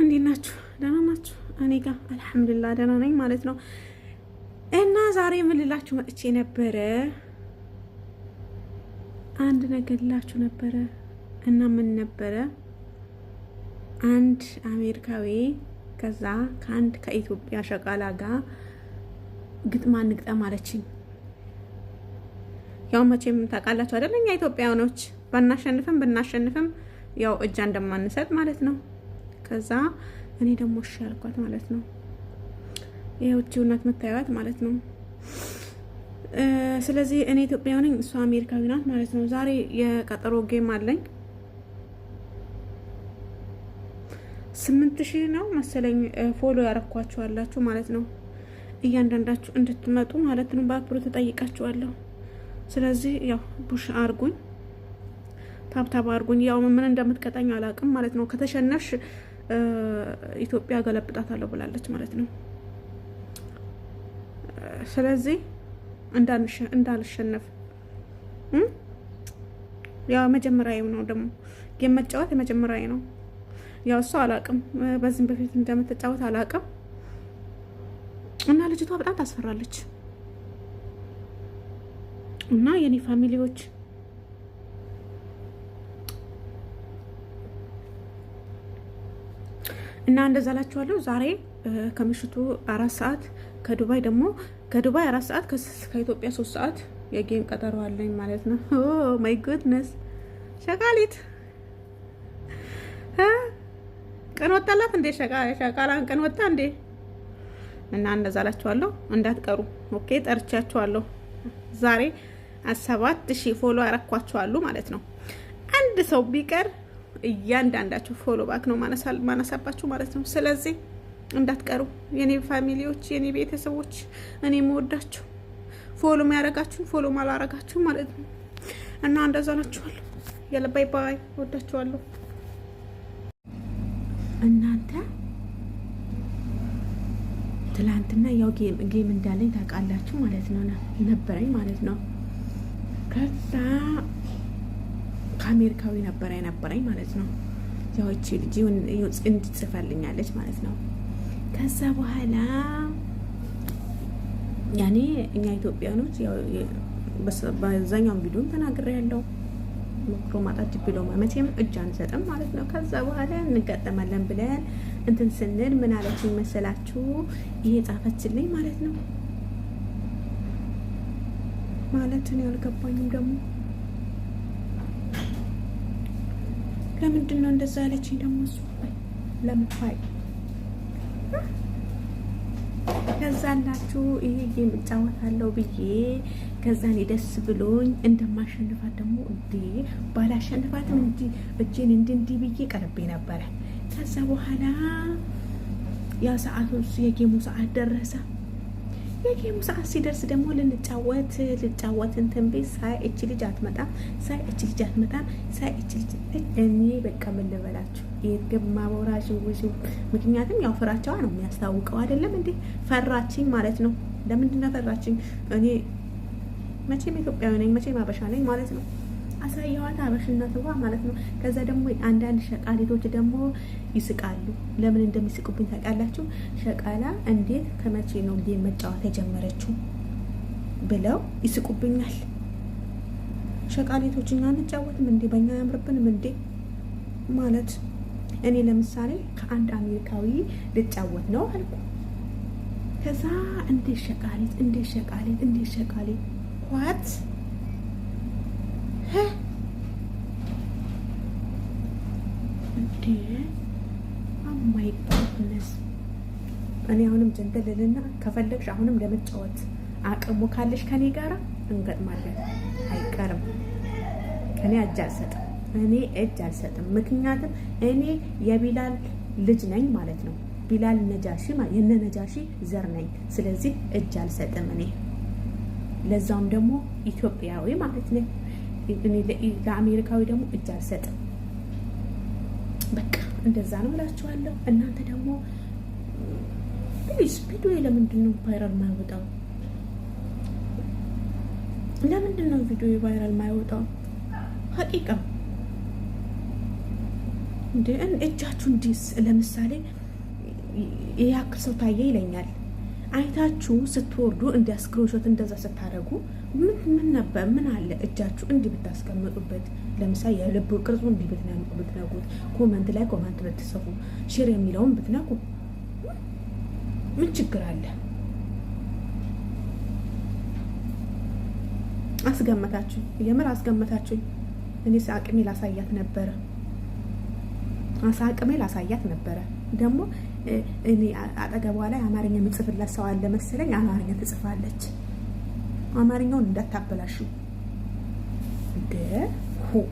እንዴት ናችሁ? ደህና ናችሁ? እኔ ጋር አልሐምዱሊላህ ደህና ነኝ ማለት ነው። እና ዛሬ ምን ልላችሁ መጥቼ ነበረ? አንድ ነገር ልላችሁ ነበረ። እና ምን ነበረ? አንድ አሜሪካዊ ከዛ ከአንድ ከኢትዮጵያ ሸቃላ ጋር ግጥማ እንግጠም አለችኝ። ያው መቼም ታውቃላችሁ አይደል? እኛ ኢትዮጵያውያኖች ባናሸንፍም ብናሸንፍም ያው እጃ እንደማንሰጥ ማለት ነው። ከዛ እኔ ደግሞ እሺ አልኳት ማለት ነው። ይኸው እናት መታየዋት ማለት ነው። ስለዚህ እኔ ኢትዮጵያዊ ነኝ፣ እሷ አሜሪካዊ ናት ማለት ነው። ዛሬ የቀጠሮ game አለኝ። 8000 ነው መሰለኝ follow ያረኳችሁ አላችሁ ማለት ነው። እያንዳንዳችሁ እንድትመጡ ማለት ነው በአክብሮት ተጠይቃችኋለሁ። ስለዚህ ያው push አርጉኝ፣ tap tap አርጉኝ። ያው ምን እንደምትቀጣኝ አላውቅም ማለት ነው። ከተሸነፍሽ ኢትዮጵያ ገለብጣታለሁ ብላለች ማለት ነው። ስለዚህ እንዳልሸነፍ ያው መጀመሪያ ነው ደግሞ game መጫወት የመጀመሪያ ነው። ያው እሷ አላውቅም በዚህም በፊት እንደምትጫወት አላውቅም። እና ልጅቷ በጣም ታስፈራለች። እና የኔ family ዎች እና እንደዛ ላችኋለሁ። ዛሬ ከምሽቱ 4 ሰዓት ከዱባይ ደግሞ ከዱባይ 4 ሰዓት ከኢትዮጵያ 3 ሰዓት የ game ቀጠሮ አለኝ ማለት ነው። Oh my goodness፣ ሸቃሊት ቀን ወጣላት እንዴ? ሸቃላን ቀን ወጣ እንዴ? እና እንደዛ ላችኋለሁ፣ እንዳትቀሩ። Okay፣ ጠርቻችኋለሁ። ዛሬ 7000 follow ያረኳችኋለሁ ማለት ነው። አንድ ሰው ቢቀር እያንዳንዳችሁ follow back ነው ማነሳባችሁ ማለት ነው። ስለዚህ እንዳትቀሩ የኔ family ዎች፣ የኔ ቤተሰቦች፣ እኔ የምወዳችሁ follow የሚያረጋችሁ follow ማላረጋችሁ ማለት ነው። እና እንደዛ ናችኋለሁ። ያለ bye bye፣ ወዳችኋለሁ። እናንተ ትላንትና ያው game እንዳለኝ ታውቃላችሁ ማለት ነው፣ ነበረኝ ማለት ነው። ከዛ ከአሜሪካዊ ነበረ የነበረኝ ማለት ነው። ያው እቺ ልጅ እንድጽፈልኛለች ማለት ነው። ከዛ በኋላ ያኔ እኛ ኢትዮጵያኖች በዛኛውን ቪዲዮም ተናግሬ ያለው ሞክሮ ማጣት ዲፕሎማ መቼም እጅ አንሰጥም ማለት ነው። ከዛ በኋላ እንጋጠማለን ብለን እንትን ስንል ምን አለችኝ መሰላችሁ? ይሄ ጻፈችልኝ ማለት ነው። ማለት እኔ አልገባኝም ደግሞ ለምንድን ነው እንደዛ ያለችኝ ደግሞ እሱ ለምን ከዛላችሁ ይሄ game እጫወታለሁ ብዬ ከዛ እኔ ደስ ብሎኝ እንደማሸንፋት ደግሞ እንዴ ባላሸንፋትም እንዲ እጄን እንዲ እንዲ ብዬ ቀርቤ ነበረ። ከዛ በኋላ ያ ሰዓቱ የ game ኡ ሰዓት ደረሰ። የ game ኡ ሰዓት ሲደርስ ደግሞ ልንጫወት ልጫወት እንትን ቤት ሳይ እች ልጅ አትመጣም፣ ሳይ እች ልጅ አትመጣም፣ ሳይ እች ልጅ እኔ በቃ ምን ልበላችሁ የግማ ወራ ሽው። ምክንያቱም ያው ፍራቸዋ ነው የሚያስታውቀው አይደለም እንዴ? ፈራችኝ ማለት ነው። ለምንድን ነው ፈራችኝ? እኔ መቼም ኢትዮጵያዊ ነኝ፣ መቼም አበሻ ነኝ ማለት ነው። አሳየዋት አበሽነትዋ ማለት ነው። ከዛ ደግሞ አንዳንድ ሸቃሊቶች ደግሞ ይስቃሉ። ለምን እንደሚስቁብኝ ታውቃላችሁ? ሸቃላ እንዴት ከመቼ ነው game መጫወት የጀመረችው ብለው ይስቁብኛል። ሸቃሊቶች እኛ አንጫወትም እንዴ? በእኛ አያምርብንም እንዴ? ማለት እኔ ለምሳሌ ከአንድ አሜሪካዊ ልጫወት ነው አልኩ። ከዛ እንዴት ሸቃሊት፣ እንዴት ሸቃሊት፣ እንዴት ሸቃሊት፣ what እንዴ? My goodness። እኔ አሁንም gentle ልልና ከፈለግሽ አሁንም ለመጫወት አቅሙ ካለሽ ከኔ ጋራ እንገጥማለን፣ አይቀርም። እኔ እጅ አልሰጥም። እኔ እጅ አልሰጥም። ምክንያቱም እኔ የቢላል ልጅ ነኝ ማለት ነው። ቢላል ነጃሺ የነ ነጃሺ ዘር ነኝ። ስለዚህ እጅ አልሰጥም እኔ ለዛውም ደግሞ ኢትዮጵያዊ ማለት ነኝ። እኔ ለአሜሪካዊ ደግሞ እጅ አልሰጥም። በቃ እንደዛ ነው እላችኋለሁ። እናንተ ደግሞ please፣ ቪዲዮ ለምንድን ነው viral ማይወጣው? ለምንድን ነው ቪዲዮ viral ማይወጣው? ሀቂቃ እንደ እጃችሁ እንዲስ ለምሳሌ ያክል ሰው ታየ ይለኛል። አይታችሁ ስትወርዱ እንደ screenshot እንደዛ ስታደርጉ ምን ምን ነበር ምን አለ እጃችሁ እንዲህ ብታስቀምጡበት፣ ለምሳሌ የልብ ቅርጹ እንዲህ ብትነኩት፣ comment ላይ comment ብትጽፉ፣ share የሚለውን ብትነኩ ምን ችግር አለ? አስገመታችሁኝ፣ የምር አስገመታችሁኝ። እኔ አቅሜ ላሳያት ነበረ፣ አቅሜ ላሳያት ነበረ። ደግሞ እኔ አጠገቧ ላይ አማርኛ የሚጽፍላት ሰው አለ መሰለኝ። አማርኛ ትጽፋለች። አማርኛውን እንዳታበላሹ እንደ ሁ